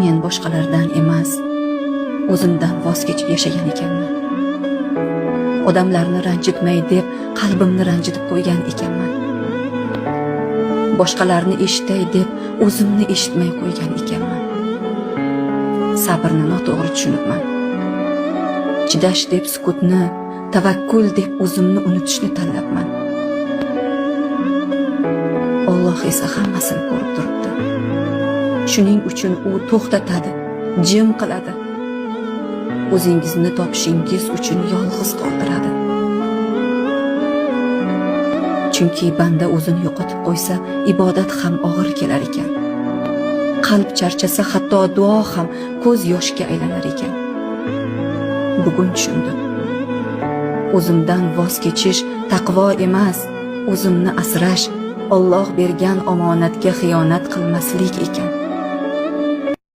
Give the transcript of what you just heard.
Men boshqalardan emas, o'zimdan voz kechib yashagan ekanman. Odamlarni ranjitmay deb qalbimni ranjitib qo'ygan ekanman. Boshqalarni eshitay deb o'zimni eshitmay qo'ygan ekanman. Sabrni noto'g'ri tushunibman. Chidash deb sukutni, tavakkul deb o'zimni unutishni tanlabman. Alloh esa hammasini ko'rib turibdi. Shuning uchun u to'xtatadi, jim qiladi. O'zingizni topishingiz uchun yolg'iz qoldiradi. Chunki banda o'zini yo'qotib qo'ysa, ibodat ham og'ir kelar ekan. Qalb charchasa, hatto duo ham ko'z yoshga aylanar ekan. Bugun tushundim. O'zimdan voz kechish taqvo emas, o'zimni asrash, Alloh bergan omonatga xiyonat qilmaslik ekan.